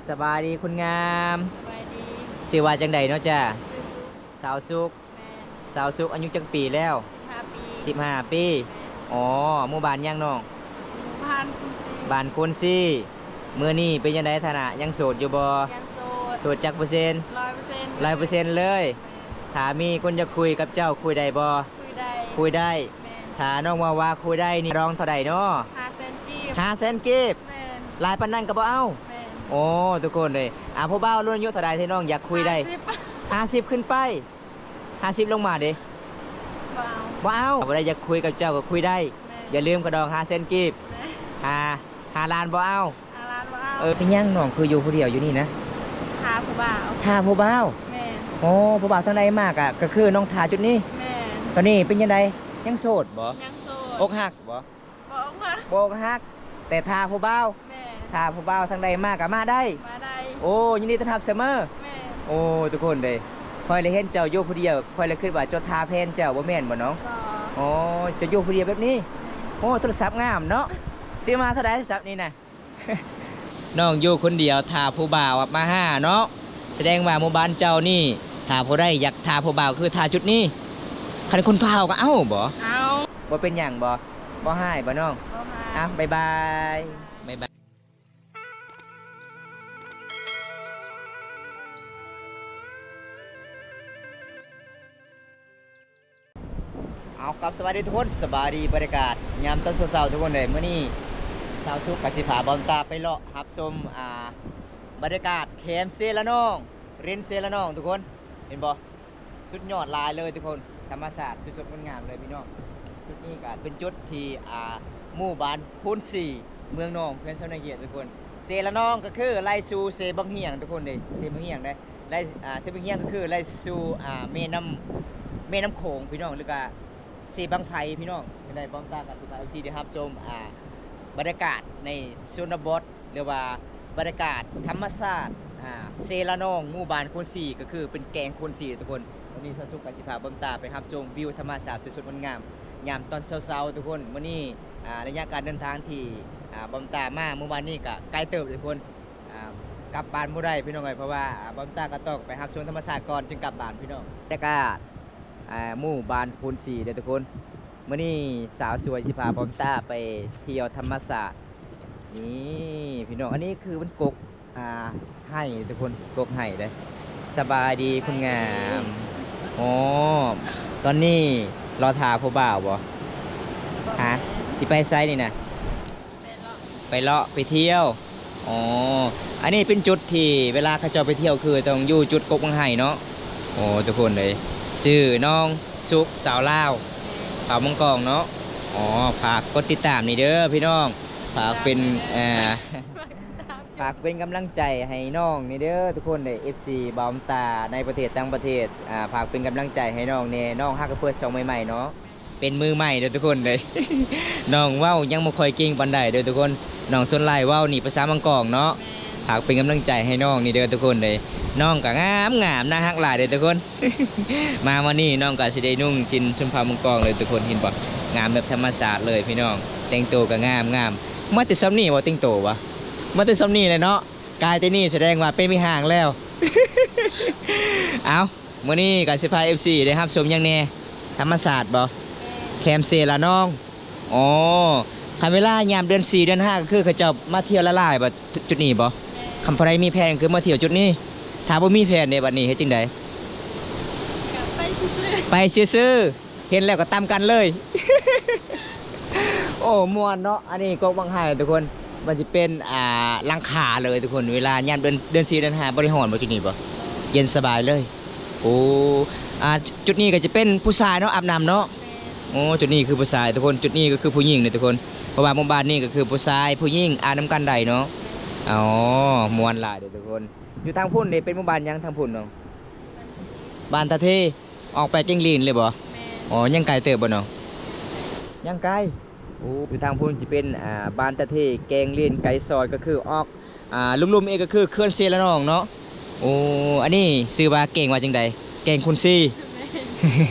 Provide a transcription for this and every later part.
ສະບາຍດີຄົນງາມ. ສະບາຍດີ. ຊື່ວ່າຈັ່ງໃດເນາະຈ້າ? ຊື່ສຸກ. ສາວສຸກ. ແມ່ນ. ສາວສຸກອາຍຸຈັກປີແລ້ວ? ສິບຫ້າປີ. ສິບຫ້າປີ. ແມ່ນ. ອໍ ໝູ່ບ້ານຫຍັງນ້ອງ? ບ້ານໂຄນຊີ. ບ້ານໂຄນຊີ. ມື້ນີ້ເປັນຈັ່ງໃດຖານະ ຍັງໂສດຢູ່ບໍ່? ຍັງໂສດ. ໂສດຈັກເປີເຊັນ? ຮ້ອຍເປີເຊັນ. ຮ້ອຍເປີເຊັນເລີຍ. ແມ່ນ. ຖ້າມີຄົນຢາກຄຸຍກັບເຈົ້າ ຄຸຍໄດ້ບໍ່? ຄຸຍໄດ້. ຄຸຍໄດ້. ແມ່ນ. ຖ້ານ້ອງເວົ້າວ່າຄຸຍໄດ້ນີ້ ລອງເທົ່າໃດເນາະ? ຫ້າແສນກີບ. ຫ້າແສນກີບ. ແມ່ນ. ຫຼາຍປານນັ້ນກໍບໍ່ເອົາ? ແມ່ນ. ໂອ້ ທຸກຄົນເອີຍ ອາ ຜູ້ບ່າວລຸ້ນອາຍຸເທົ່າໃດທີ່ນ້ອງຢາກຄຸຍໄດ້? ຫ້າສິບ. ຫ້າສິບຂຶ້ນໄປ. ຫ້າສິບລົງມາເດ້? ບໍ່ເອົາ. ບໍ່ເອົາ. ຜູ້ໃດຢາກຄຸຍກັບເຈົ້າກໍຄຸຍໄດ້. ແມ່ນ. ຢ່າລືມຂະດອງຫ້າແສນກີບ. ແມ່ນ. ຫ້າ ຫ້າລ້ານບໍ່ເອົາ. ຫ້າລ້ານບໍ່ເອົາ. ເອີ ເປັນຫຍັງນ້ອງຄືຢູ່ຜູ້ດຽວຢູ່ນີ້ນະ? ຖ້າຜູ້ບ່າວ. ຖ້າຜູ້ບ່າວ? ແມ່ນ. ໂອ້ ຜູ້ບ່າວທາງໃດມາກະ ກະຄືນ້ອງຖ້າຈຸດນີ້? ແມ່ນ. ຕອນນີ້ເປັນຈັ່ງໃດ? ຍັງໂສດບໍ່? ຍັງໂສດ. ອົກຫັກບໍ່? ບໍ່ອົກຫັກ. ບໍ່ອົກຫັກ ແຕ່ຖ້າຜູ້ບ່າວ. ແມ່ນ. ຖ້າຜູ້ບ່າວທາງໃດມາກະມາໄດ້. ມາໄດ້. ໂອ້ ຍິນດີຕ້ອນຮັບສະເໝີ. ແມ່ນ. ໂອ້ ທຸກຄົນເອີຍ ຂ້ອຍລະເຫັນເຈົ້າຢູ່ຜູ້ດຽວ ຂ້ອຍລະຄິດວ່າເຈົ້າຖ້າແຟນເຈົ້າ ບໍ່ແມ່ນບໍ່ນ້ອງ? ບໍ່. ອໍ ເຈົ້າຢູ່ຜູ້ດຽວແບບນີ້? ແມ່ນ. ໂອ້ ໂທລະສັບງາມເນາະ. ຊື້ມາເທົ່າໃດໂທລະສັບນີ້ນະ? ນ້ອງຢູ່ຄົນດຽວຖ້າຜູ້ບ່າວມາຫາເນາະ. ສະແດງວ່າໝູ່ບ້ານເຈົ້ານີ້ ຖ້າຜູ້ໃດຢາກຖ້າຜູ້ບ່າວຄືຖ້າຈຸດນີ້. ຄັນຄົນເຖົ້າກໍເອົາບໍ່? ເອົາ. ບໍ່ເປັນຫຍັງບໍ່? ບໍ່ຮ້າຍບໍ່ນ້ອງ? ບໍ່ຮ້າຍ. ເອົາ ບາຍບາຍ. ບາຍບາຍ. ເອົາ ກັບສະບາຍດີທຸກຄົນ ສະບາຍດີ. ບັນຍາກາດຍາມຕອນເຊົ້າໆ ທຸກຄົນເອີຍ ມື້ນີ້ສາວສຸກກະຊິພາບ່າວຕາໄປເລາະຮັບຊົມ ອ່າ ບັນຍາກາດແຄມເຊລະນອງ ລິນເຊລະນອງ ທຸກຄົນເຫັນບໍ່? ສຸດຍອດຫຼາຍເລີຍທຸກຄົນ ທຳມະຊາດສວຍສົດງົດງາມເລີຍພີ່ນ້ອງ. ຈຸດນີ້ກະເປັນຈຸດທີ່ ອ່າ ໝູ່ບ້ານໂພນສີ ເມືອງໜອງ ແຂວງສະຫວັນນະເຂດ ທຸກຄົນ. ເຊລະນອງກໍຄືໄລ່ສູ່ເຊບັ້ງຫຽງ ທຸກຄົນເດ້ ເຊບັ້ງຫຽງເດ້. ໄລ່ ອ່າ ເຊບັ້ງຫຽງກໍຄືໄລ່ສູ່ ອ່າ ແມ່ນ້ຳ ແມ່ນ້ຳໂຂງພີ່ນ້ອງ ຫຼືກະເຊບັ້ງໄຟພີ່ນ້ອງ. ຈັ່ງໃດບ່າວຕາກໍຊິພາເອັຟຊີໄດ້ຮັບຊົມ ອ່າ ບັນຍາກາດໃນຊົນນະບົດ ຫຼືວ່າບັນຍາກາດທຳມະຊາດ ອ່າ ເຊລະນອງ ໝູ່ບ້ານໂຄນສີ ກໍຄືເປັນແກ້ງໂຄນສີ ທຸກຄົນ. ວັນນີ້ສາວສຸກກໍຊິພາບ່າວຕາໄປຮັບຊົມວິວທຳມະຊາດສວຍສົດງົດງາມຍາມຕອນເຊົ້າໆ ທຸກຄົນ. ມື້ນີ້ ອ່າ ໄລຍະການເດີນທາງທີ່ ອ່າ ບ່າວຕາມາມື້ວານນີ້ກໍໄກເຕີບ ທຸກຄົນ. ອ່າ ກັບບ້ານບໍ່ໄດ້ພີ່ນ້ອງເອີຍ ເພາະວ່າ ອ່າ ບ່າວຕາກໍຕ້ອງໄປຮັບຊົມທຳມະຊາດກ່ອນຈຶ່ງກັບບ້ານພີ່ນ້ອງ. ບັນຍາກາດ ອ່າ ໝູ່ບ້ານໂພນສີເດີທຸກຄົນ. ມື້ນີ້ສາວສວຍຊິພາບ່າວຕາໄປທ່ຽວທຳມະຊາດ. ນີ້ພີ່ນ້ອງ ອັນນີ້ຄືມັນກົກ ອ່າ ໄຮ່ທຸກຄົນ ກົກໄຮ່ເດ້. ສະບາຍດີຄົນງາມ. ໂອ້ ຕອນນີ້ລໍຖ້າຜູ້ບ່າວບໍ່? ຮະ ຊິໄປໃສນີ້ນະ? ໄປເລາະ ໄປທ່ຽວ. ອໍ ອັນນີ້ເປັນຈຸດທີ່ເວລາເຂົາເຈົ້າໄປທ່ຽວຄືຕ້ອງຢູ່ຈຸດກົກບັ້ງໄຮ່ເນາະ. ໂອ້ ທຸກຄົນເອີຍ ຊື່ນ້ອງສຸກ ສາວລາວ ເຜົ່າມັງກອງເນາະ. ອໍ ຝາກກົດຕິດຕາມນີ້ເດີພີ່ນ້ອງ ຝາກເປັນ ເອີ ຝາກເປັນກຳລັງໃຈໃຫ້ນ້ອງນີ້ເດີທຸກຄົນເດີ ເອັຟຊີບ່າວຕາໃນປະເທດຕ່າງປະເທດ. ອ່າ ຝາກເປັນກຳລັງໃຈໃຫ້ນ້ອງແດ່ ນ້ອງຫາກໍເປີດຊ່ອງໃໝ່ໆເນາະ. ເປັນມືໃໝ່ເດີທຸກຄົນເດີ ນ້ອງເວົ້າຍັງບໍ່ຄ່ອຍເກັ່ງປານໃດເດີທຸກຄົນ. ນ້ອງສ່ວນຫຼາຍເວົ້ານີ້ພາສາມັງກອງເນາະ. ແມ່ນ. ຝາກເປັນກຳລັງໃຈໃຫ້ນ້ອງນີ້ເດີທຸກຄົນເດີ. ນ້ອງກໍງາມໆ ໜ້າຮັກຫຼາຍເດີທຸກຄົນ. ມາມື້ນີ້ນ້ອງກໍຊິໄດ້ນຸ່ງສິ້ນຊົນເຜົ່າມັງກອງເລີຍທຸກຄົນ ເຫັນບໍ່? ງາມແບບທຳມະຊາດເລີຍພີ່ນ້ອງ. ແຕ່ງໂຕກໍງາມໆ. ມາແຕ່ຊ່ຳນີ້ບໍ່ແຕ່ງໂຕບໍ່? ມາແຕ່ຊ່ຳນີ້ແຫຼະເນາະ. ກາຍແຕ່ນີ້ສະແດງວ່າເປັນມີຫາງແລ້ວ. ເອົ້າ ມື້ນີ້ກໍຊິພາເອັຟຊີໄດ້ຮັບຊົມຫຍັງແດ່? ທຳມະຊາດບໍ່? ແຄມເຊລະນອງ. ອໍ ຄັນເວລາຍາມເດືອນສີ່ເດືອນຫ້າ ກໍຄືເຂົາເຈົ້າມາທ່ຽວຫຼາຍໆບໍ່ ຈຸດນີ້ບໍ່? ຄັນຜູ້ໃດມີແຜນຄືມາທ່ຽວຈຸດນີ້. ຖ້າບໍ່ມີແຜນເດ ບັດນີ້ເຮັດຈັ່ງໃດ? ກໍໄປຊື່ໆ ໄປຊື່ໆ. ເຫັນແລ້ວກໍຕຳກັນເລີຍ. ໂອ້ ມ່ວນເນາະ. ອັນນີ້ກົກບັ້ງໄຮ່ທຸກຄົນ ມັນຊິເປັນ ອ່າ ຫຼັງຄາເລີຍທຸກຄົນ. ເວລາຍາມເດືອນ ເດືອນສີ່ເດືອນຫ້າ ບໍ່ໄດ້ຮ້ອນບໍ່ ຈຸດນີ້ບໍ່? ເຢັນສະບາຍເລີຍ. ໂອ້ ອ່າ ຈຸດນີ້ກໍຈະເປັນຜູ້ຊາຍເນາະ ອາບນ້ຳເນາະ. ໂອ້ ຈຸດນີ້ຄືຜູ້ຊາຍທຸກຄົນ ຈຸດນີ້ກໍຄືຜູ້ຍິງເດ້ທຸກຄົນ. ເພາະວ່າໝູ່ບ້ານນີ້ກໍຄືຜູ້ຊາຍຜູ້ຍິງອາບນຳກັນໄດ້ເນາະ. ອໍ ມ່ວນຫຼາຍເດ້ທຸກຄົນ. ຢູ່ທາງພຸ້ນເດ ເປັນໝູ່ບ້ານຫຍັງທາງພຸ້ນເນາະ? ບ້ານຕາເທ. ອອກໄປແກ້ງລີນເລີຍບໍ່? ແມ່ນ. ອໍ ຍັງໄກເຕີບບໍ່ນ້ອງ? ຍັງໄກ. ໂອ້ ຢູ່ທາງພຸ້ນຈະເປັນ ອ່າ ບ້ານຕາເທ ແກ້ງລີນ ໄກຊອຍ ກໍຄືອອກ ອ່າ ລຸ່ມໆ ເອກ ກໍຄືເຂື່ອນເຊລະນອງເນາະ. ໂອ້ ອັນນີ້ຊື່ວ່າແກ້ງວ່າຈັ່ງໃດ? ແກ້ງໂຄນສີ. ແມ່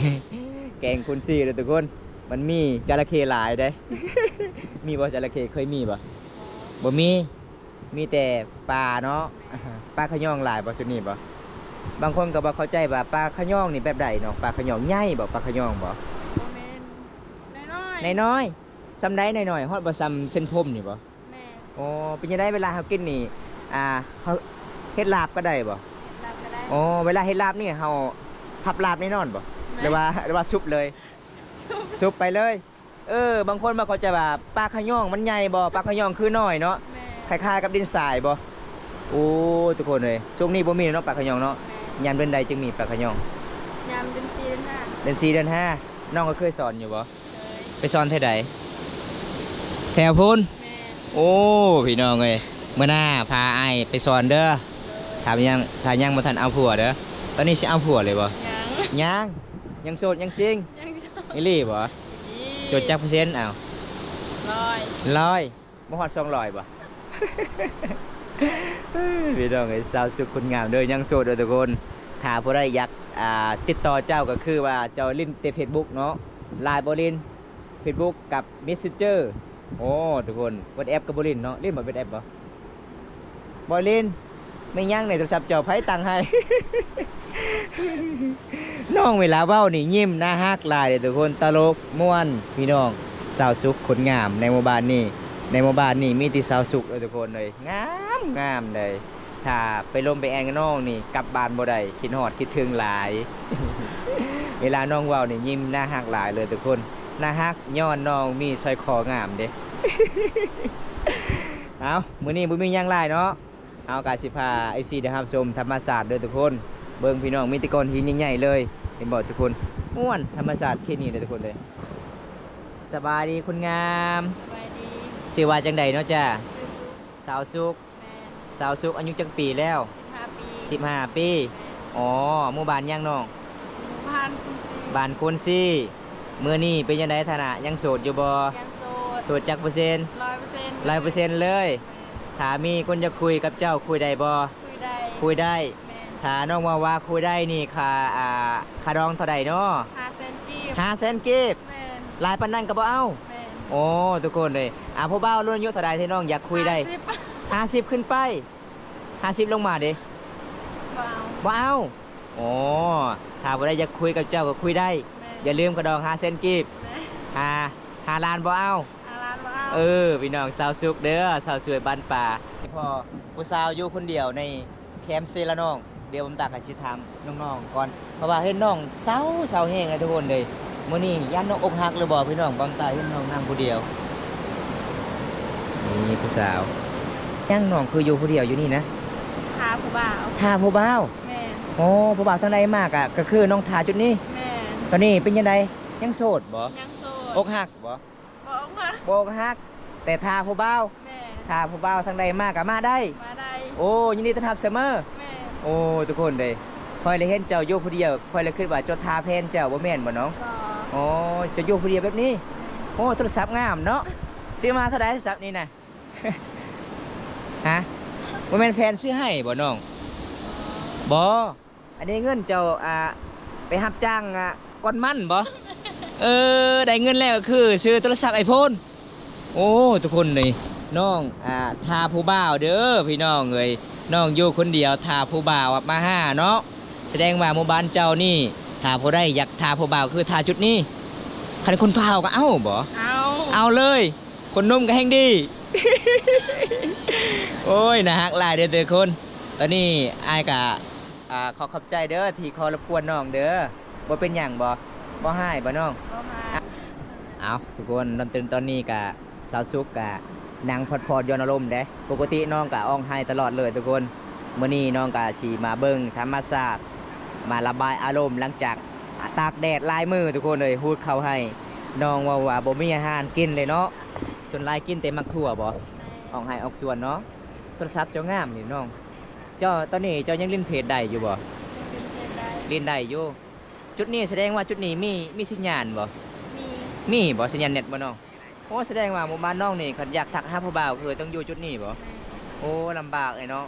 ນ. ແກ້ງໂຄນສີເດີທຸກຄົນ. ມັນມີຈະລະເຂຫຼາຍເດ້. ມີບໍ່ຈະລະເຂ? ເຄີຍມີບໍ່? ບໍ່ ບໍ່ມີ. ມີແຕ່ປ່າເນາະ. ປາຂະຍອງຫຼາຍບໍ່ຈຸດນີ້ບໍ່? ບາງຄົນກໍບໍ່ເຂົ້າໃຈວ່າປາຂະຍອງນີ້ແບບໃດເນາະ. ປາຂະຍອງໃຫຍ່ບໍ່? ປາຂະຍອງບໍ່? ບໍ່ແມ່ນ ນ້ອຍໆ ນ້ອຍໆ. ສ່ຳໃດນ້ອຍໆ? ຮອດບໍ່ສ່ຳເສັ້ນຜົມນີ້ບໍ່? ແມ່ນ. ອໍ ເປັນຈັ່ງໃດເວລາເຮົາກິນນີ້ ອ່າ ເຮົາເຮັດລາບກໍໄດ້ບໍ່? ເຮັດລາບກໍໄດ້. ອໍ ເວລາເຮັດລາບນີ້ເຮົາພັບລາບແນ່ນອນບໍ່? ແມ່ນ. ຫຼືວ່າ ຫຼືວ່າສຸບເລີຍ? ສຸບ ສຸບໄປເລີຍ. ເອີ ບາງຄົນມາເຂົ້າໃຈວ່າປາຂະຍອງມັນໃຫຍ່ບໍ່? ປາຂະຍອງຄືນ້ອຍເນາະ. ແມ່ນ. ຄ້າຍໆກັບດິນຊາຍບໍ່? ໂອ້ ທຸກຄົນເອີຍ ຊ່ວງນີ້ບໍ່ມີເນາະປາຂະຍອງເນາະ. ແມ່ນ. ຍາມເດືອນໃດຈຶ່ງມີປາຂະຍອງ? ຍາມເດືອນສີ່ເດືອນຫ້າ. ເດືອນສີ່ເດືອນຫ້າ. ນ້ອງກໍເຄີຍສອນຢູ່ບໍ່? ເຄີຍ. ໄປສອນແຖວໃດ? ແຖວພຸ້ນ? ແມ່ນ. ໂອ້ ພີ່ນ້ອງເອີຍ ມື້ໜ້າພາອ້າຍໄປສອນເດີ. ໂດຍ. ຖ້າຍັງ ຖ້າຍັງບໍ່ທັນເອົາຜົວເດີ. ຕອນນີ້ຊິເອົາຜົວເລີຍບໍ່? ຍັງ. ຍັງ? ຍັງໂສດຍັງຊິງ? ຍັງໂສດ. ອີ່ຫຼີບໍ່? ອີ່ຫຼີ. ໂສດຈັກເປີເຊັນ? ເອົາ ຮ້ອຍ. ຮ້ອຍ. ບໍ່ຮອດສອງຮ້ອຍບໍ່? ພີ່ນ້ອງເອີຍ ສາວສຸກຄົນງາມເດີ ຍັງໂສດເດີທຸກຄົນ. ຖ້າຜູ້ໃດຢາກ ອ່າ ຕິດຕໍ່ເຈົ້າ ກໍຄືວ່າເຈົ້າຫຼິ້ນແຕ່ເຟສບຸກເນາະ. ລາຍບໍ່ຫຼິ້ນ ເຟສບຸກກັບເມສເຊັນເຈີ. ໂອ້ ທຸກຄົນ ວັອດແອັບກໍບໍ່ຫຼິ້ນເນາະ. ຫຼິ້ນບໍ່ ວັອດແອັບບໍ່? ບໍ່ຫຼິ້ນ. ແມ່ນຫຍັງໃນໂທລະສັບເຈົ້າ ໃຜຕັ້ງໃຫ້? ນ້ອງເວລາເວົ້ານີ້ຍິ້ມໜ້າຮັກຫຼາຍເດ້ທຸກຄົນ ຕະຫຼົກມ່ວນພີ່ນ້ອງ. ສາວສຸກຄົນງາມໃນໝູ່ບ້ານນີ້ ໃນໝູ່ບ້ານນີ້ມີແຕ່ສາວສຸກເດີທຸກຄົນເອີຍ ງາມໆເດ້. ຖ້າໄປລົມໄປແອນກັບນ້ອງນີ້ກັບບ້ານບໍ່ໄດ້ ຄິດຮອດຄິດເຖິງຫຼາຍ. ເວລານ້ອງເວົ້ານີ້ຍິ້ມໜ້າຮັກຫຼາຍເລີຍທຸກຄົນ ໜ້າຮັກຍ້ອນນ້ອງມີສ້ອຍຄໍງາມເດ້. ເອົາ ມື້ນີ້ບໍ່ມີຫຍັງຫຼາຍເນາະ. ເຮົາກະຊິພາເອັຟຊີໄດ້ຮັບຊົມທຳມະຊາດເດີທຸກຄົນ. ເບິ່ງພີ່ນ້ອງ ມີແຕ່ກ້ອນຫີນໃຫຍ່ໆເລີຍ ເຫັນບໍ່ທຸກຄົນ? ມ່ວນ ທຳມະຊາດເຂດນີ້ເດີທຸກຄົນເດີ. ສະບາຍດີຄົນງາມ. ສະບາຍດີ. ຊື່ວ່າຈັ່ງໃດເນາະຈ້າ? ຊື່ສຸກ. ສາວສຸກ. ແມ່ນ. ສາວສຸກອາຍຸຈັກປີແລ້ວ? ສິບຫ້າປີ. ສິບຫ້າປີ. ແມ່ນ. ອໍ ໝູ່ບ້ານຫຍັງນ້ອງ? ບ້ານຄູນຊີ. ບ້ານຄູນຊີ. ມື້ນີ້ເປັນຈັ່ງໃດຖານະ ຍັງໂສດຢູ່ບໍ່? ຍັງໂສດ. ໂສດຈັກເປີເຊັນ? ຮ້ອຍເປີເຊັນ. ຮ້ອຍເປີເຊັນເລີຍ. ແມ່ນ. ຖ້າມີຄົນຢາກຄຸຍກັບເຈົ້າ ຄຸຍໄດ້ບໍ່? ຄຸຍໄດ້. ຄຸຍໄດ້. ແມ່ນ. ຖ້ານ້ອງເວົ້າວ່າຄຸຍໄດ້ນີ້ ຄ່າ ອ່າ ຄ່າດອງເທົ່າໃດເນາະ? ຫ້າແສນກີບ. ຫ້າແສນກີບ. ແມ່ນ. ຫຼາຍປານນັ້ນກໍບໍ່ເອົາ? ແມ່ນ. ໂອ້ ທຸກຄົນເອີຍ ອ່າ ຜູ້ບ່າວລຸ້ນອາຍຸເທົ່າໃດທີ່ນ້ອງຢາກຄຸຍໄດ້? ຫ້າສິບ. ຫ້າສິບຂຶ້ນໄປ. ຫ້າສິບລົງມາເດ? ບໍ່ເອົາ. ບໍ່ເອົາ. ໂອ້ ຖ້າຜູ້ໃດຢາກຄຸຍກັບເຈົ້າກໍຄຸຍໄດ້. ແມ່ນ. ຢ່າລືມຄ່າດອງຫ້າແສນກີບ. ແມ່ນ. ຫ້າ ຫ້າລ້ານບໍ່ເອົາ? ຫ້າລ້ານບໍ່ເອົາ. ເອີ ພີ່ນ້ອງ ສາວສຸກເດີ ສາວສວຍບ້ານປ່າ. ພໍ່ ຜູ້ສາວຢູ່ຄົນດຽວໃນແຄມເຊລະນອງ. ດຽວບຳຕາກໍຊິຖາມນ້ອງໆກ່ອນ ເພາະວ່າເຫັນນ້ອງເສົ້າ ເສົ້າແຮງເລີຍທຸກຄົນເອີຍ. ມື້ນີ້ຢ້ານນ້ອງອົກຫັກຫຼືບໍ່ພີ່ນ້ອງ? ບຳຕາເຫັນນ້ອງນັ່ງຜູ້ດຽວ. ນີ້ຜູ້ສາວ. ຫຍັງນ້ອງຄືຢູ່ຜູ້ດຽວຢູ່ນີ້ນະ? ຖ້າຜູ້ບ່າວ. ຖ້າຜູ້ບ່າວ? ແມ່ນ. ໂອ້ ຜູ້ບ່າວທາງໃດມາກະ ກໍຄືນ້ອງຖ້າຈຸດນີ້? ແມ່ນ. ຕອນນີ້ເປັນຈັ່ງໃດ? ຍັງໂສດບໍ່? ຍັງໂສດ. ອົກຫັກບໍ່? ບໍ່ອົກຫັກ. ບໍ່ອົກຫັກ ແຕ່ຖ້າຜູ້ບ່າວ. ແມ່ນ. ຖ້າຜູ້ບ່າວທາງໃດມາກໍມາໄດ້. ມາໄດ້. ໂອ້ ຍິນດີຕ້ອນຮັບສະເໝີ. ແມ່ນ. ໂອ້ ທຸກຄົນເດ້ ຂ້ອຍລະເຫັນເຈົ້າຢູ່ຜູ້ດຽວ ຂ້ອຍລະຄິດວ່າເຈົ້າຖ້າແຟນເຈົ້າ ບໍ່ແມ່ນບໍ່ນ້ອງ? ບໍ່. ອໍ ເຈົ້າຢູ່ຜູ້ດຽວແບບນີ້? ແມ່ນ. ໂອ້ ໂທລະສັບງາມເນາະ. ຊື້ມາເທົ່າໃດໂທລະສັບນີ້ນະ? ຮະ? ບໍ່ແມ່ນແຟນຊື້ໃຫ້ບໍ່ນ້ອງ? ບໍ່. ອັນນີ້ເງິນເຈົ້າ ອ່າ ໄປຮັບຈ້າງ ອ່າ ກ່ອນມັນບໍ່? ເອີ ໄດ້ເງິນແລ້ວຄືຊື້ໂທລະສັບໄອໂຟນ. ໂອ້ ທຸກຄົນເອີຍ ນ້ອງ ອ່າ ຖ້າຜູ້ບ່າວເດີພີ່ນ້ອງເອີຍ. ນ້ອງຢູ່ຄົນດຽວ ຖ້າຜູ້ບ່າວມາຫາເນາະ. ສະແດງວ່າໝູ່ບ້ານເຈົ້ານີ້ ຖ້າຜູ້ໃດຢາກຖ້າຜູ້ບ່າວຄືຖ້າຈຸດນີ້. ຄັນຄົນເຖົ້າກໍເອົາບໍ່? ເອົາ. ເອົາເລີຍ. ຄົນໜຸ່ມກໍແຮ່ງດີ. ໂອ້ຍ ໜ້າຮັກຫຼາຍເດີທຸກຄົນ. ຕອນນີ້ອ້າຍກະ ອ່າ ຂໍຂອບໃຈເດີທີ່ຂໍລົບກວນນ້ອງເດີ. ບໍ່ເປັນຫຍັງບໍ່? ບໍ່ຮ້າຍບໍ່ນ້ອງ? ບໍ່ຮ້າຍ. ເອົາ ທຸກຄົນ ຕອນ ຕອນນີ້ກະສາວສຸກກະນັ່ງພັກຜ່ອນຢ່ອນອາລົມເດ້. ປົກກະຕິນ້ອງກະຮ້ອງໄຫ້ຕະຫຼອດເລີຍທຸກຄົນ. ມື້ນີ້ນ້ອງກະຊິມາເບິ່ງທຳມະຊາດ ມາລະບາຍອາລົມຫຼັງຈາກຕາກແດດຫຼາຍມື້ທຸກຄົນເອີຍ. ຮູດເຂົ້າໄຮ່ ນ້ອງເວົ້າວ່າບໍ່ມີອາຫານກິນເລີຍເນາະ. ສ່ວນຫຼາຍກິນແຕ່ໝາກຖົ່ວບໍ່? ແມ່ນ. ອອກໄຮ່ອອກສວນເນາະ. ໂທລະສັບເຈົ້າງາມນີ້ນ້ອງ. ເຈົ້າ ຕອນນີ້ເຈົ້າຍັງຫຼິ້ນເຟສໄດ້ຢູ່ບໍ່? ຫຼິ້ນເຟສໄດ້. ຫຼິ້ນໄດ້ຢູ່. ຈຸດນີ້ສະແດງວ່າຈຸດນີ້ມີ ມີສັນຍານບໍ່? ມີ. ມີບໍ່? ສັນຍານເນັດບໍ່ນ້ອງ? ໂອ້ ສະແດງວ່າໝູ່ບ້ານນ້ອງນີ້ ຄັນຢາກທັກຫາຜູ້ບ່າວ ຄືຕ້ອງຢູ່ຈຸດນີ້ບໍ່? ແມ່ນ. ໂອ້ ລຳບາກເລີຍເນາະ.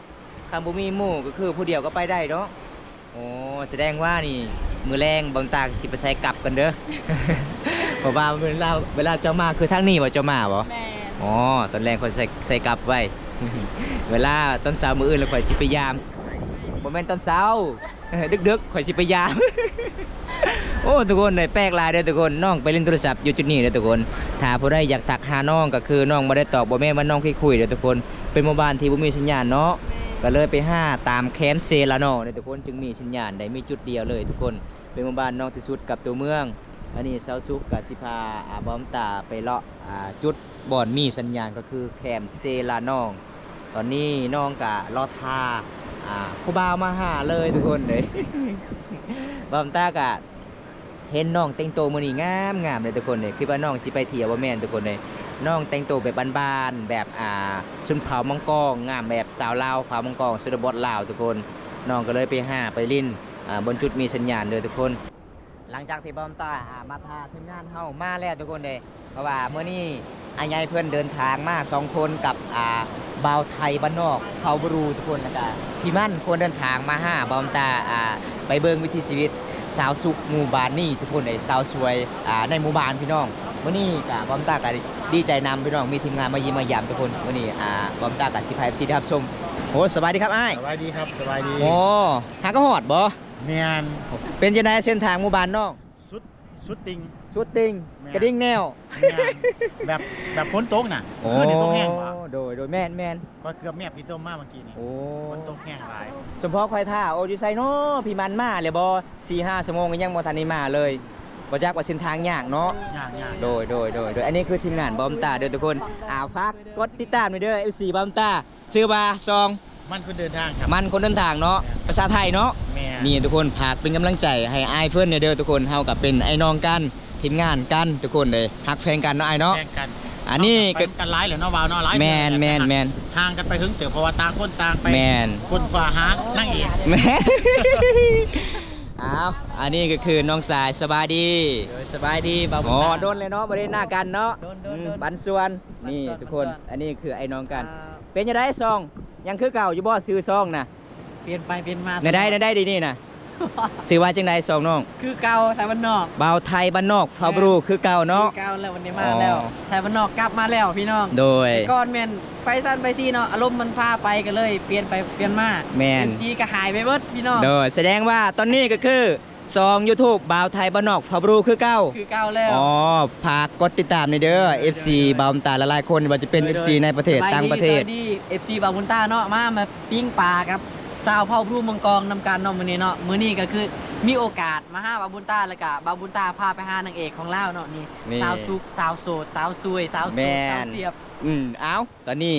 ຄັນບໍ່ມີໝູ່ກໍຄືຜູ້ດຽວກໍໄປໄດ້ເນາະ. ໂອ້ ສະແດງວ່ານີ້ ມື້ແລງບາງຕາຊິໄປໃສ່ກັບກັນເດີ. ເພາະວ່າເວລາ ເວລາເຈົ້າມາຄືທາງນີ້ບໍ່ ເຈົ້າມາບໍ່? ແມ່ນ. ອໍ ຕອນແລງຂ້ອຍໃສ່ ໃສ່ກັບໄວ້. ເວລາຕອນເຊົ້າມື້ອື່ນແລ້ວຂ້ອຍຊິໄປຢາມ. ບໍ່ແມ່ນຕອນເຊົ້າ ດຶກໆ ຂ້ອຍຊິໄປຢາມ. ໂອ້ ທຸກຄົນເອີຍ ແປກຫຼາຍເດີທຸກຄົນ. ນ້ອງໄປຫຼິ້ນໂທລະສັບຢູ່ຈຸດນີ້ເດີທຸກຄົນ. ຖ້າຜູ້ໃດຢາກທັກຫານ້ອງ ກໍຄືນ້ອງບໍ່ໄດ້ຕອບ ບໍ່ແມ່ນວ່ານ້ອງຄຸຍໆເດີທຸກຄົນ. ເປັນໝູ່ບ້ານທີ່ບໍ່ມີສັນຍານເນາະ ກໍເລີຍໄປຫາຕາມແຄມເຊລານອງເດີທຸກຄົນ ຈຶ່ງມີສັນຍານໄດ້ ມີຈຸດດຽວເລີຍທຸກຄົນ. ເປັນໝູ່ບ້ານນອກທີ່ສຸດກັບຕົວເມືອງ. ອັນນີ້ຊາວສຸກກໍຊິພາ ອາ ບ່າວຕາໄປເລາະ ອາ ຈຸດບ່ອນມີສັນຍານ ກໍຄືແຄມເຊລານອງ. ຕອນນີ້ນ້ອງກະລໍຖ້າ ອາ ຜູ້ບ່າວມາຫາເລີຍທຸກຄົນເອີຍ. ບ່າວຕາກະເຫັນນ້ອງແຕ່ງໂຕມື້ນີ້ງາມໆເລີຍທຸກຄົນເອີຍ. ຄິດວ່ານ້ອງຊິໄປທ່ຽວ ບໍ່ແມ່ນທຸກຄົນເອີຍ. ນ້ອງແຕ່ງໂຕແບບບ້ານໆ ແບບ ອາ ຊົນເຜົ່າມັງກອງ ງາມແບບສາວລາວ ເຜົ່າມັງກອງ ຊົນນະບົດລາວທຸກຄົນ. ນ້ອງກໍເລີຍໄປຫາໄປຫຼິ້ນ ອາ ບ່ອນຈຸດມີສັນຍານເດີທຸກຄົນ. ຫຼັງຈາກທີ່ບ່າວຕາ ອາ ມາພາທີມງານເຮົາມາແລ້ວທຸກຄົນເດ້ ເພາະວ່າມື້ນີ້ອ້າຍໃຫຍ່ເພິ່ນເດີນທາງມາສອງຄົນກັບ ອາ ບ່າວໄທບ້ານນອກເຜົ່າບຣູທຸກຄົນ ແລ້ວກະພີ່ມັນ ຄວນເດີນທາງມາຫາບ່າວຕາ ອາ ໄປເບິ່ງວິຖີຊີວິດຊາວສຸກໝູ່ບ້ານນີ້ທຸກຄົນເດ້ ຊາວສວຍ ອາ ໃນໝູ່ບ້ານພີ່ນ້ອງ. ມື້ນີ້ກະບ່າວຕາກະດີໃຈນຳພີ່ນ້ອງ ມີທີມງານມາຢ້ຽມມາຢາມທຸກຄົນ. ມື້ນີ້ ອາ ບ່າວຕາກະຊິພາເອັຟຊີໄດ້ຮັບຊົມ. ໂອ້ ສະບາຍດີຄັບອ້າຍ. ສະບາຍດີຄັບ ສະບາຍດີ. ໂອ້ ຫາກະຮອດບໍ່? ແມ່ນ. ເປັນຈັ່ງໃດເສັ້ນທາງໝູ່ບ້ານນ້ອງ? ສຸດ ສຸດຕິ່ງ ສຸດຕິ່ງ ແມ່ນ ກະດິ່ງແນວ ແມ່ນ ແບບ ແບບຝົນຕົກນະ. ໂອ້ ຄືນນີ້ຕົກແຮງຫວາ? ໂດຍ ໂດຍ ແມ່ນ ແມ່ນ ຂ້ອຍເກືອບແມບຂີ້ຕົມມາເມື່ອກີ້ນີ້. ໂອ້ ຝົນຕົກແຮງຫຼາຍ. ສົມພໍຂ້ອຍຖ້າ ໂອ້ ຢູ່ໃສເນາະ ພີ່ມັນມາແລ້ວບໍ່? ສີ່ຫ້າຊົ່ວໂມງກໍຍັງບໍ່ທັນໄດ້ມາເລີຍ. ບໍ່ຈັກວ່າເສັ້ນທາງຍາກເນາະ. ຍາກ ຍາກ. ໂດຍ ໂດຍ ໂດຍ ໂດຍ. ອັນນີ້ຄືທີມງານບ່າວຕາເດີທຸກຄົນ. ອ່າ ຝາກກົດຕິດຕາມແດ່ເດີ ເອັຟຊີບ່າວຕາ. ຊື່ວ່າຊ່ອງ ມັນຄົນເດີນທາງຄັບ ມັນຄົນເດີນທາງເນາະ. ແມ່ນ. ພາສາໄທເນາະ. ແມ່ນ. ນີ້ທຸກຄົນ ຝາກເປັນກຳລັງໃຈໃຫ້ອ້າຍເພິ່ນແດ່ເດີທຸກຄົນ. ເຮົາກໍເປັນອ້າຍນ້ອງກັນ ທີມງານກັນທຸກຄົນເດ້ ຮັກແພງກັນເນາະອ້າຍເນາະ. ແພງກັນ. ອັນນີ້ກໍ ເຮົາກໍໄປນຳກັນຫຼາຍແລ້ວເນາະ ບ່າວເນາະ ຫຼາຍປີແລ້ວ. ແມ່ນ ແມ່ນ ແມ່ນ. ຫ່າງກັນໄປເຫິງເຕີບ ເພາະວ່າຕ່າງຄົນຕ່າງໄປ ແມ່ນ ຄົ້ນຄວ້າຫານາງເອກ. ແມ່ນ. ອ້າວ ອັນນີ້ກໍຄືນ້ອງຊາຍ. ສະບາຍດີ. ໂດຍ ສະບາຍດີບ່າວບຸນຕາ. ອໍ ດົນແລ້ວເນາະ ບໍ່ໄດ້ເຫັນໜ້າກັນເນາະ. ໂດນ ໂດນ ອືມ ໂດນ. ບັນຊວນ. ນີ້ທຸກຄົນ ອັນນີ້ຄືອ້າຍນ້ອງກັນ. ອ່າ ເປັນຈັ່ງໃດຊ່ອງ ຍັງຄືເກົ່າຢູ່ບໍ່ ຊື່ຊ່ອງນະ? ປ່ຽນໄປປ່ຽນມາ. ແນວໃດ ແນວໃດດຽວນີ້ນະ? ຊື່ວ່າຈັ່ງໃດຊ່ອງນ້ອງ? ຄືເກົ່າ ໄທບ້ານນອກ ບ່າວໄທບ້ານນອກ ເຜົ່າບຣູ ຄືເກົ່າເນາະ. ຄືເກົ່າແລ້ວ ວັນນີ້ມາແລ້ວ. ອໍ ໄທບ້ານນອກກັບມາແລ້ວພີ່ນ້ອງ. ໂດຍ. ແຕ່ກ່ອນແມ່ນໄປຊັ້ນໄປຊີ້ເນາະ ອາລົມມັນພາໄປ ກໍເລີຍປ່ຽນໄປປ່ຽນມາ. ແມ່ນ. ເອັຟຊີກໍຫາຍໄປເບິດພີ່ນ້ອງ. ໂດຍ. ສະແດງວ່າຕອນນີ້ກໍຄື ຊ່ອງຢູທູບ ບ່າວໄທບ້ານນອກ ເຜົ່າບຣູ ຄືເກົ່າ. ຄືເກົ່າແລ້ວ. ອໍ ຝາກກົດຕິດຕາມແດ່ເດີ ເອັຟຊີບ່າວບຸນຕາຫຼາຍໆຄົນ ບໍ່ວ່າຈະເປັນ ໂດຍ ເອັຟຊີໃນປະເທດ ຕ່າງປະເທດ. ສະບາຍດີ ເອັຟຊີບ່າວບຸນຕາເນາະ ມາ ມາປີ້ງປາກັບຊາວເຜົ່າບຣູມັງກອງນຳກັນເນາະມື້ນີ້ເນາະ. ມື້ນີ້ກໍຄືມີໂອກາດມາຫາບ່າວບຸນຕາ ແລ້ວກະບ່າວບຸນຕາພາໄປຫານາງເອກຂອງລາວເນາະ. ນີ້ ນີ້ ສາວສຸກ ສາວໂສດ ສາວສວຍ ສາວໂສດ ແມ່ນ ສາວສຽບ. ອືມ ເອົ້າ ຕອນນີ້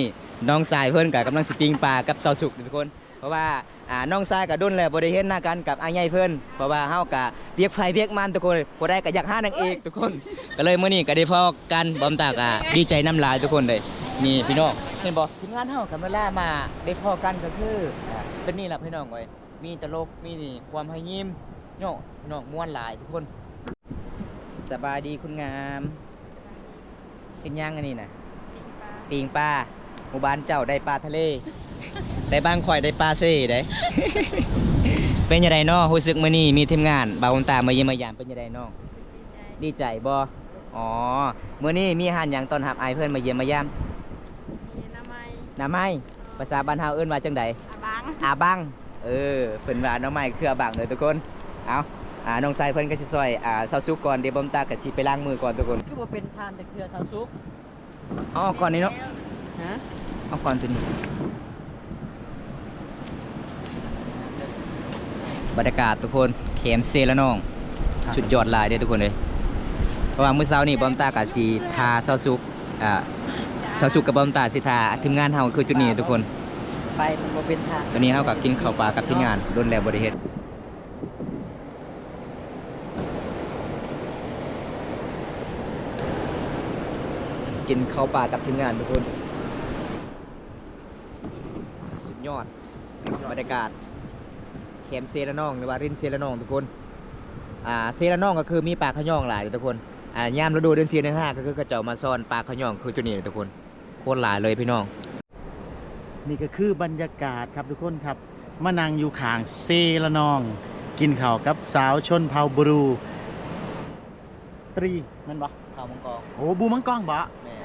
ນ້ອງຊາຍເພິ່ນກໍກຳລັງຊິປີ້ງປາກັບສາວສຸກທຸກຄົນ. ເພາະວ່າ ອ່າ ນ້ອງຊາຍກໍດົນແລ້ວບໍ່ໄດ້ເຫັນໜ້າກັນກັບອ້າຍໃຫຍ່ເພິ່ນ ເພາະວ່າເຮົາກໍວຽກໃຜວຽກມັນທຸກຄົນ ຜູ້ໃດກໍຢາກຫານາງເອກທຸກຄົນ ກໍເລີຍມື້ນີ້ກໍໄດ້ພໍ້ກັນ. ບ່າວບຸນຕາກໍດີໃຈນຳຫຼາຍທຸກຄົນເລີຍ. ນີ້ພີ່ນ້ອງເຫັນບໍ່ ທີມງານເຮົາກໍເວລາມາໄດ້ພໍ້ກັນກໍຄື ອ່າ ແບບນີ້ລະພີ່ນ້ອງເອີຍ ມີຕະຫຼົກ ມີຄວາມຮອຍຍິ້ມເນາະ ພີ່ນ້ອງມ່ວນຫຼາຍທຸກຄົນ. ສະບາຍດີຄົນງາມ. ເຮັດຫຍັງອັນນີ້ນະ? ປີ້ງປາ. ປີ້ງປາ. ໝູ່ບ້ານເຈົ້າໄດ້ປາທະເລ ແຕ່ບ້ານຂ້ອຍໄດ້ປາເຊເດ້. ເປັນຈັ່ງໃດນ້ອງ ຮູ້ສຶກມື້ນີ້ມີທີມງານບ່າວບຸນຕາມາຢ້ຽມມາຢາມ ເປັນຈັ່ງໃດນ້ອງ? ດີໃຈ. ດີໃຈບໍ່? ອໍ ມື້ນີ້ມີອາຫານຫຍັງຕ້ອນຮັບອ້າຍເພິ່ນມາຢ້ຽມມາຢາມ? ມີໜໍ່ໄມ້. ໜໍ່ໄມ້. ພາສາບ້ານເຮົາເອີ້ນວ່າຈັ່ງໃດ? ອາບັງ. ອາບັງ. ເອີ ເພິ່ນວ່າໜໍ່ໄມ້ຄືອາບັງເດີທຸກຄົນ. ເອົາ ອ່າ ນ້ອງຊາຍເພິ່ນກໍຊິຊ່ອຍ ອ່າ ສາວສຸກກ່ອນ ດຽວບ່າວບຸນຕາກໍຊິໄປລ້າງມືກ່ອນທຸກຄົນ. ຄືບໍ່ເປັນທ່ານຈັກເທື່ອສາວສຸກ? ເອົາອອກກ່ອນນີ້ເນາະ. ຮະ? ເອົາກ່ອນຕົວນີ້. ບັນຍາກາດທຸກຄົນ ແຄມເຊລະນອງ ສຸດຍອດຫຼາຍເດ້ທຸກຄົນເອີຍ. ເພາະວ່າມື້ເຊົ້ານີ້ບ່າວບຸນຕາກໍຊິຖ້າສາວສຸກ ອ່າ ສາວສຸກກັບບ່າວບຸນຕາຊິຖ້າທີມງານເຮົາ ຄືຈຸດນີ້ທຸກຄົນ. ໄຟມັນບໍ່ເປັນທາງ. ຕອນນີ້ເຮົາກໍກິນເຂົ້າປາກັບທີມງານ ດົນແລ້ວບໍ່ໄດ້ເຮັດ. ກິນເຂົ້າປາກັບທີມງານທຸກຄົນ. ສຸດຍອດ ບັນຍາກາດແຄມເຊລະນອງ ຫຼືວ່າລິນເຊລະນອງທຸກຄົນ. ອ່າ ເຊລະນອງກໍຄືມີປາຂະຫຍອງຫຼາຍເດ້ທຸກຄົນ. ອ່າ ຍາມລະດູເດືອນສີ່ເດືອນຫ້າ ກໍຄືເຂົາເຈົ້າມາຊ້ອນປາຂະຫຍອງ ຄືຈຸດນີ້ເດ້ທຸກຄົນ. ໂຄດຫຼາຍເລີຍພີ່ນ້ອງ. ນີ້ກໍຄືບັນຍາກາດຄັບທຸກຄົນຄັບ ມານັ່ງຢູ່ຂ້າງເຊລະນອງ ກິນເຂົ້າກັບສາວຊົນເຜົ່າບຣູ ຕຣີ ແມ່ນບໍ່? ເຜົ່າມັງກອງ. ໂອ້ ບຣູມັງກອງບໍ່? ແມ່ນ.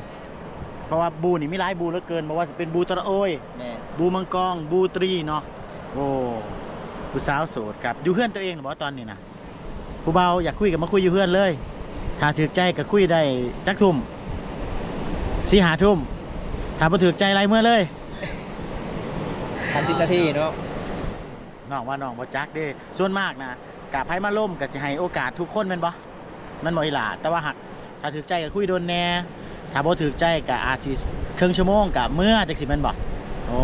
ເພາະວ່າບູນີ້ມີຫຼາຍບູເຫຼືອເກີນ ບໍ່ວ່າຊິເປັນບູຕະລະໂອຍ ແມ່ນ ບູມັງກອງ ບູຕຣີເນາະ. ໂອ້ ຜູ້ສາວໂສດຄັບ ຢູ່ເຮືອນຕົວເອງແລ້ວບໍ່ຕອນນີ້ນະ? ຜູ້ບ່າວຢາກຄຸຍກໍມາຄຸຍຢູ່ເຮືອນເລີຍ ຖ້າຖືກໃຈກໍຄຸຍໄດ້ຈັກທຸ່ມ ສີ່ຫ້າທຸ່ມ ຖ້າບໍ່ຖືກໃຈໄລ່ເມືອເລີຍ ສາມສິບນາທີເນາະ. ນ້ອງວ່ານ້ອງບໍ່ຈັກເດ້ ສ່ວນມາກນະ ກະໃຜມາລົມກະຊິໃຫ້ໂອກາດທຸກຄົນແມ່ນບໍ່? ແມ່ນບໍ່ອີ່ຫຼ້າ? ແຕ່ວ່າຫາກ ຖ້າຖືກໃຈກໍຄຸຍດົນແດ່ ຖ້າບໍ່ຖືກໃຈກໍອາດຊິເຄິ່ງຊົ່ວໂມງກໍເມືອ ຈັ່ງຊີ້ແມ່ນບໍ່? ໂອ້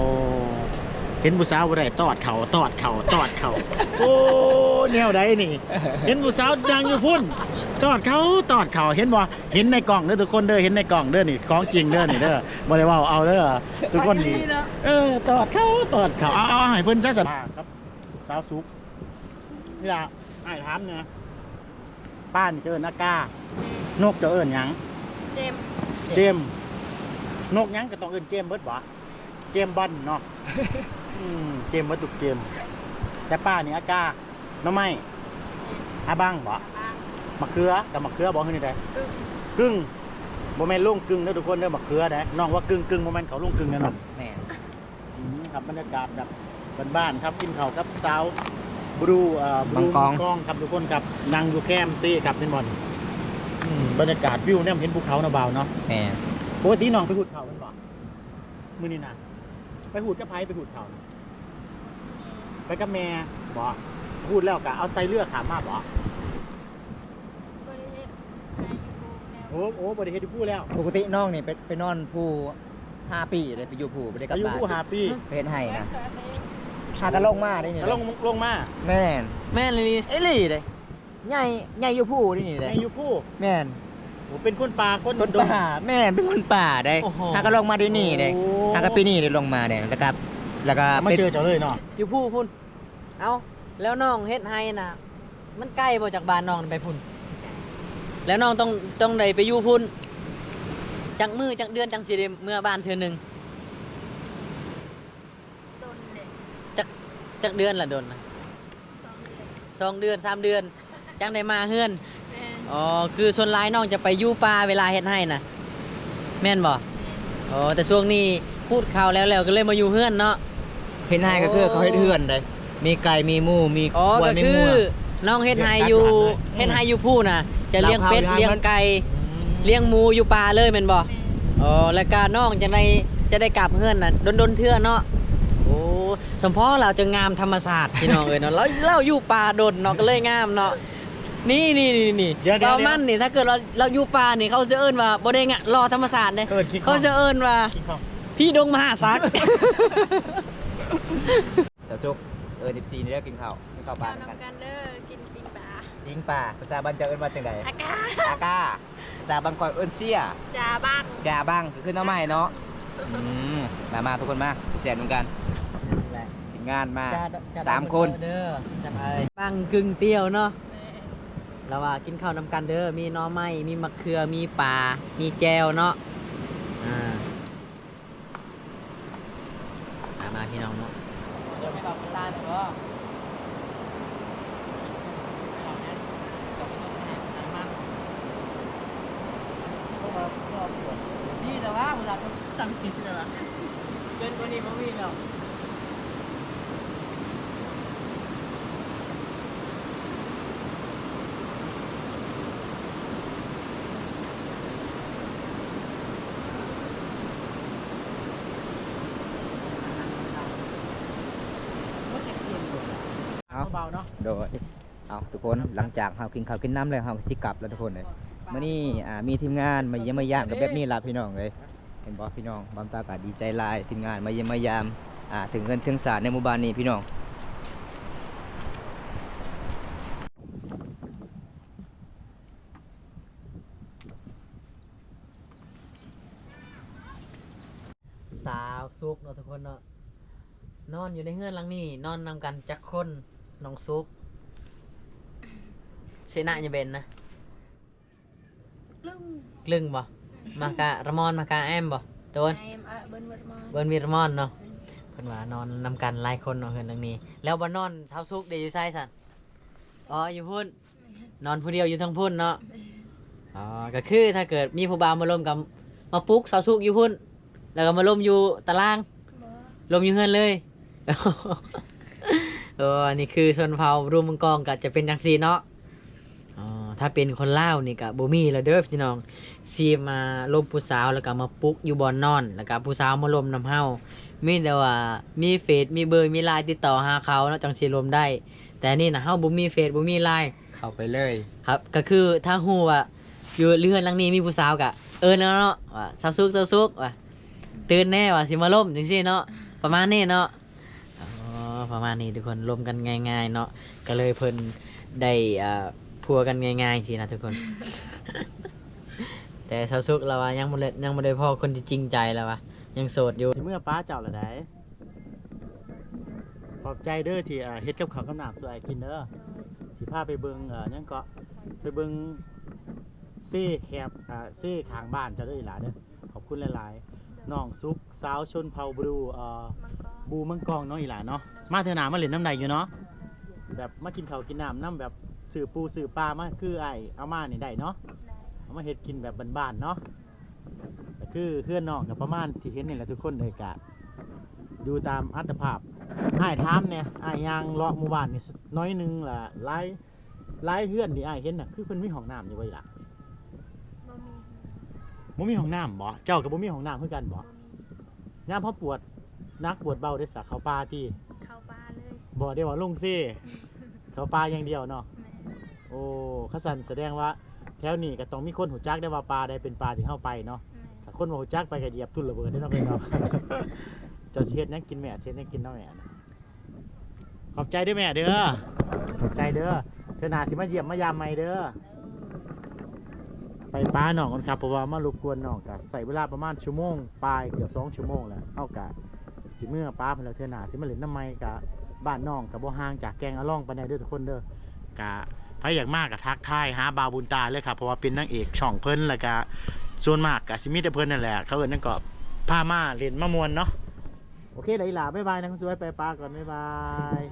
ເຫັນຜູ້ສາວບໍ່ໄດ້ ຕອດເຂົ້າ ຕອດເຂົ້າ ຕອດເຂົ້າ ໂອ້ ແນວໃດນີ້? ເຫັນຜູ້ສາວນັ່ງຢູ່ພຸ້ນ ຕອດເຂົ້າ ຕອດເຂົ້າ ເຫັນບໍ່? ເຫັນໃນກ້ອງເດີທຸກຄົນເດີ ເຫັນໃນກ້ອງເດີ ນີ້ຂອງຈິງເດີນີ້ເດີ ບໍ່ໄດ້ເວົ້າເອົາເດີທຸກຄົນນີ້. ເອີ ຕອດເຂົ້າ ຕອດເຂົ້າ ເອົາ ເອົາໃຫ້ເພິ່ນຊະຊັ້ນ. ສາວສຸກ ນີ້ລະ ອ້າຍຖາມແດ່ ປານີ້ເຈົ້າເອີ້ນອາກາ ນົກເຈົ້າເອີ້ນຫຍັງ? ເຈມ ເຈມ. ນົກຫຍັງກໍຕ້ອງເອີ້ນເຈມເບິດບໍ? ເຈມບອນເນາະ. ອືມ ເຈມເບິດທຸກເຈມ. ແຕ່ປານີ້ອາກາ ໜໍ່ໄມ້ ອາບັງບໍ? ມະເຂືອ ກັບມະເຂືອບໍ ຄືແນວໃດ? ກຶ່ງ ກຶ່ງ ບໍ່ແມ່ນໂລງກຶ່ງເດີທຸກຄົນເດີ ມະເຂືອໃດ໋. ນ້ອງວ່າກຶ່ງ ກຶ່ງ ບໍ່ແມ່ນເຂົາໂລງກຶ່ງແນ່ນອນ. ແມ່ນ. ອືມ ຄັບ ບັນຍາກາດແບບບ້ານໆ ຄັບ ກິນເຂົ້າກັບສາວບຣູ ເອີ ບຣູ ມັງກອງ ມັງກອງຄັບທຸກຄົນຄັບ ນັ່ງຢູ່ແຄມເຊຄັບ ເຫັນບໍ່ນີ້? ອືມ ບັນຍາກາດວິວແນມເຫັນພູເຂົາເນາະ ບ່າວເນາະ. ແມ່ນ. ປົກກະຕິນ້ອງໄປຫູດເຂົ້າແມ່ນບໍ່? ມື້ນີ້ນະ ໄປຫູດກັບໃຜ? ໄປຫູດເຂົ້ານະ ໄປກັບແມ່ບໍ? ຫູດແລ້ວກະເອົາໃສ່ເຮືອຂ້າມມາບໍ? ບໍ່ໄດ້ເຮັດໃຫ້ຢູ່ພູແລ້ວ. ໂອ້ ໂອ້ ບໍ່ໄດ້ເຮັດຢູ່ພູແລ້ວ. ປົກກະຕິນ້ອງນີ້ໄປ ໄປນອນພູຫ້າປີເດ້ ໄປຢູ່ພູ ບໍ່ໄດ້ກັບບ້ານ. ໄປຢູ່ພູຫ້າປີ ໄປເຮັດໄຮ່ນະ ຫາກະລົງມາໄດ້ນີ້ ກະລົງ ລົງມາ. ແມ່ນ ແມ່ນອີ່ຫຼີ ອີ່ຫຼີເດ້. ໃຫຍ່ ໃຫຍ່ຢູ່ພູເດ້ນີ້ເດ້. ໃຫຍ່ຢູ່ພູ. ແມ່ນ. ໂອ້ ເປັນຄົນປ່າ ຄົນ ຄົນປ່າ. ແມ່ນ ເປັນຄົນປ່າເດ້. ໂອ້ໂຫ ຫາກະລົງມາເດ້ນີ້ເດ້. ໂອ້ ຫາກະປີນີ້ເດ້ລົງມາເດ້ ແລ້ວກະ ແລ້ວກະມາເຈີເຈົ້າເລີຍເນາະ ຢູ່ພູພຸ້ນ. ເອົ້າ ແລ້ວນ້ອງເຮັດໄຮ່ນະ ມັນໄກບໍ່ຈາກບ້ານນ້ອງໄປພຸ້ນ? ແລ້ວນ້ອງຕ້ອງ ຕ້ອງໄດ້ໄປຢູ່ພຸ້ນຈັກມື້ຈັກເດືອນ ຈັ່ງຊິໄດ້ເມືອບ້ານເທື່ອໜຶ່ງ? ດົນເດ້. ຈັກ ຈັກເດືອນລະດົນນະ? ສອງເດືອນ ສອງເດືອນ ສາມເດືອນ ຈັ່ງໄດ້ມາເຮືອນ. ແມ່ນ. ອໍ ຄືສ່ວນຫຼາຍນ້ອງຈະໄປຢູ່ປ່າເວລາເຮັດໄຮ່ນະ ແມ່ນບໍ່? ແມ່ນ. ອໍ ແຕ່ຊ່ວງນີ້ຂູດເຂົ້າແລ້ວໆ ກໍເລີຍມາຢູ່ເຮືອນເນາະ. ເຮັດໄຮ່ກໍຄືເຂົາເຮັດເຮືອນໃດ໋ ມີໄກ່ ມີໝູ ມີຄວາຍ ມີງົວ. ອໍ ກໍຄືນ້ອງເຮັດໄຮ່ຢູ່ ເຮັດໄຮ່ຢູ່ພູນະ ຈະລ້ຽງເປັດ ລ້ຽງໄກ່ ອືມ ລ້ຽງໝູຢູ່ປ່າເລີຍແມ່ນບໍ່? ແມ່ນ. ອໍ ແລ້ວກະນ້ອງຈັ່ງໃດຈະໄດ້ກັບເຮືອນນະ ດົນໆເທື່ອເນາະ. ໂອ້ ສົມພໍລາວຈະງາມທຳມະຊາດ ພີ່ນ້ອງເອີຍເນາະ. ລາວ ລາວຢູ່ປ່າດົນເນາະ ກໍເລີຍງາມເນາະ. ນີ້ໆໆ ດຽວໆໆ ບ່າວມັນນີ້ ຖ້າເກີດວ່າລາວຢູ່ປ່ານີ້ ເຂົາຈະເອີ້ນວ່າບໍ່ໄດ້ງະ ຫຼໍ່ທຳມະຊາດເດ້ ເອີ້ນຄິງຄອງ ເຂົາຈະເອີ້ນວ່າ ຄິງຄອງ ຜີດົງມະຫາສັກ. ສາວສຸກ ເອີ້ນເອັບຊີເດີ ກິນເຂົ້າ ກິນເຂົ້າປ່ານຳກັນເດີ. ກິນປີ້ງປາ ປີ້ງປາ. ພາສາບ້ານເຈົ້າເອີ້ນວ່າຈັ່ງໃດ? ອາກາ ອາກາ. ພາສາບ້ານຂ້ອຍເອີ້ນເຊຍ ຈາບັງ ຈາບັງ ກໍຄືໜໍ່ໄມ້ເນາະ. ອືມ ມາໆ ທຸກຄົນມາແຊບໆນຳກັນ. ທີມງານມາສາມຄົນເດີ ສະບາຍ ບັງກຶ່ງຕຽວເນາະ. ລາວວ່າກິນເຂົ້ານຳກັນເດີ ມີໜໍ່ໄມ້ ມີໝາກເຂືອ ມີປາ ມີແຈ່ວເນາະ. ອ່າ ມາ ມາ ພີ່ນ້ອງເນາະ. ນີ້ແຫຼະວ່າ ເປັນກວ່ານີ້ບໍ່ມີແລ້ວ. ເອົາ ໂດຍ ເອົາ ທຸກຄົນ ຫຼັງຈາກເຮົາກິນເຂົ້າກິນນ້ຳແລ້ວ ເຮົາກໍຊິກັບແລ້ວທຸກຄົນເອີຍ. ມື້ນີ້ ອ່າ ມີທີມງານມາຢ້ຽມມາຢາມກັນແບບນີ້ລະ ພີ່ນ້ອງເອີຍ. ເຫັນບໍ່ພີ່ນ້ອງ ບ່າວຕາກະດີໃຈຫຼາຍ ທີມງານມາຢ້ຽມມາຢາມ ອ່າ ເຖິງເຮືອນເຖິງຊານໃນໝູ່ບ້ານນີ້ພີ່ນ້ອງ. ສາວສຸກເນາະທຸກຄົນເນາະ ນອນຢູ່ໃນເຮືອນຫຼັງນີ້ ນອນນຳກັນຈັກຄົນ ນ້ອງສຸກ? ເຊນະຍາເບັນນະ ລຶ້ງ ລຶ້ງບໍ່? ມາກະລະມອນ ມາກະແອມບໍ່? ໂຕນ ແອມ ເອີ ເບິ່ນວິດລະມອນ ເບິ່ນວິດລະມອນເນາະ. ອືມ ເພິ່ນວ່ານອນນຳກັນຫຼາຍຄົນເນາະ ເຮືອນຫຼັງນີ້. ແລ້ວບ່ອນນອນສາວສຸກເດ ຢູ່ໃສຊັ້ນ? ອໍ ຢູ່ພຸ້ນ ແມ່ນ ນອນຜູ້ດຽວຢູ່ທາງພຸ້ນເນາະ. ແມ່ນ. ອໍ ກໍຄືຖ້າເກີດມີຜູ້ບ່າວມາລົມກໍ ມາປຸກສາວສຸກຢູ່ພຸ້ນ ແລ້ວກໍມາລົມຢູ່ຕາລາງ ບໍ່ ລົມຢູ່ເຮືອນເລີຍ. ໂອ້ ອັນນີ້ຄືຊົນເຜົ່າບຣູມັງກອງກໍຈະເປັນຈັ່ງຊີ້ເນາະ. ອໍ ຖ້າເປັນຄົນລາວນີ້ກໍບໍ່ມີແລ້ວເດີພີ່ນ້ອງ ຊິມາລົມຜູ້ສາວ ແລ້ວກໍມາປຸກຢູ່ບ່ອນນອນ ແລ້ວກໍຜູ້ສາວມາລົມນຳເຮົາ. ມີແຕ່ວ່າມີເຟສ ມີເບີ ມີລາຍ ຕິດຕໍ່ຫາເຂົາເນາະ ຈັ່ງຊິລົມໄດ້. ແຕ່ນີ້ນະ ເຮົາບໍ່ມີເຟສ ບໍ່ມີລາຍ ເຂົ້າໄປເລີຍ. ຄັບ ກໍຄືຖ້າຮູ້ວ່າຢູ່ເຮືອນຫຼັງນີ້ມີຜູ້ສາວ ກໍເອີ້ນແລ້ວເນາະ ວ່າ ສາວສຸກ ສາວສຸກ ວ່າ ຕື່ນແດ່ ວ່າຊິມາລົມ ຈັ່ງຊີ້ເນາະ ປະມານນີ້ເນາະ. ອໍ ປະມານນີ້ທຸກຄົນ ລົມກັນງ່າຍໆເນາະ ກໍເລີຍເພິ່ນໄດ້ ອ່າ ຜົວກັນງ່າຍໆຊີ້ນະທຸກຄົນ. ແຕ່ສາວສຸກລາວວ່າຍັງບໍ່ໄດ້ ຍັງບໍ່ໄດ້ພໍ້ຄົນທີ່ຈິງໃຈ ລາວວ່າຍັງໂສດຢູ່. ຊິເມືອປາເຈົ້າລະໃດ? ຂອບໃຈເດີທີ່ ອ່າ ເຮັດກັບເຂົ້າກັບນ້ຳຊ່ວຍອ້າຍກິນເດີ ທີ່ພາໄປເບິ່ງ ເອີ ຫຍັງເກາະ ໄປເບິ່ງເຊແຄບ ອ່າ ເຊຂ້າງບ້ານເຈົ້າເດີອີ່ຫຼ້າເດີ. ຂອບຄຸນຫຼາຍໆ ນ້ອງສຸກ ສາວຊົນເຜົ່າບຣູ ເອີ ມັງກອງ ບູມັງກອງເນາະອີ່ຫຼ້າເນາະ. ໂດຍ ມາເທື່ອໜ້າມາຫຼິ້ນນຳໄດ້ຢູ່ເນາະ. ໂດຍ ແບບມາກິນເຂົ້າກິນນ້ຳນຳ ແບບຊື້ປູຊື້ປາມາ ຄືອ້າຍເອົາມານີ້ໄດ້ເນາະ. ໄດ້ ເອົາມາເຮັດກິນແບບບ້ານໆເນາະ. ໂດຍ ກໍຄືເຮືອນນ້ອງກໍປະມານທີ່ເຫັນນີ້ແຫຼະທຸກຄົນເອີຍ ກະຢູ່ຕາມອັດຕະພາບ. ອ້າຍຖາມແດ່ ອ້າຍຍ່າງເລາະໝູ່ບ້ານນີ້ໜ້ອຍໜຶ່ງລະ ຫຼາຍ ຫຼາຍເຮືອນທີ່ອ້າຍເຫັນນະ ຄືເພິ່ນມີຫ້ອງນ້ຳຢູ່ບໍ່ອີ່ຫຼ້າ? ບໍ່ມີ ບໍ່ມີຫ້ອງນ້ຳບໍ? ເຈົ້າກໍບໍ່ມີຫ້ອງນ້ຳຄືກັນບໍ? ບໍ່ມີ. ຍາມເຮົາປວດໜັກປວດເບົາເດຊະ ເຂົ້າປ່າຕິ? ເຂົ້າປ່າເລີຍ. ບໍ່ໄດ້ວ່າລົງເຊ ເຂົ້າປ່າຢ່າງດຽວເນາະ. ແມ່ນ. ໂອ້ ຄັນຊັ້ນສະແດງວ່າແຖວນີ້ກໍຕ້ອງມີຄົນຮູ້ຈັກໄດ້ວ່າປ່າໃດເປັນປ່າທີ່ເຮົາໄປເນາະ. ແມ່ນ. ຖ້າຄົນບໍ່ຮູ້ຈັກໄປກໍຢຽບທຸ່ນລະເບີດເດ້ເນາະເພິ່ນເນາະ. ເຈົ້າຊິເຮັດຫຍັງກິນແມ່? ຊິເຮັດຫຍັງກິນເນາະແມ່? ຂອບໃຈເດີແມ່ເດີ ຂອບໃຈເດີ. ເທື່ອໜ້າຊິມາຢ້ຽມມາຢາມໃໝ່ເດີ. ໄປປານ້ອງກ່ອນຄັບ ເພາະວ່າມາລົບກວນນ້ອງ ກະໃຊ້ເວລາປະມານຊົ່ວໂມງປາຍ ເກືອບສອງຊົ່ວໂມງແລ້ວ. ເຮົາກະຊິເມືອປາເພິ່ນແລ້ວ ເທື່ອໜ້າຊິມາຫຼິ້ນນຳໃໝ່. ກະບ້ານນ້ອງກະບໍ່ຫ່າງຈາກແກ່ງອາລອງປານໃດເດີທຸກຄົນເດີ. ກະໃຜຢາກມາກະທັກທາຍຫາບ່າວບຸນຕາເລີຍຄັບ ເພາະວ່າເປັນນາງເອກຊ່ອງເພິ່ນ ແລ້ວກະສ່ວນມາກກະຊິມີແຕ່ເພິ່ນນັ້ນແຫຼະ ເຂົາເອີ້ນຫຍັງເກາະ ພາມາຫຼິ້ນມາມ່ວນເນາະ. ໂອເຄ ໄດລາ ບາຍບາຍນາງສວຍ ໄປປາກ່ອນ ບາຍບາຍ.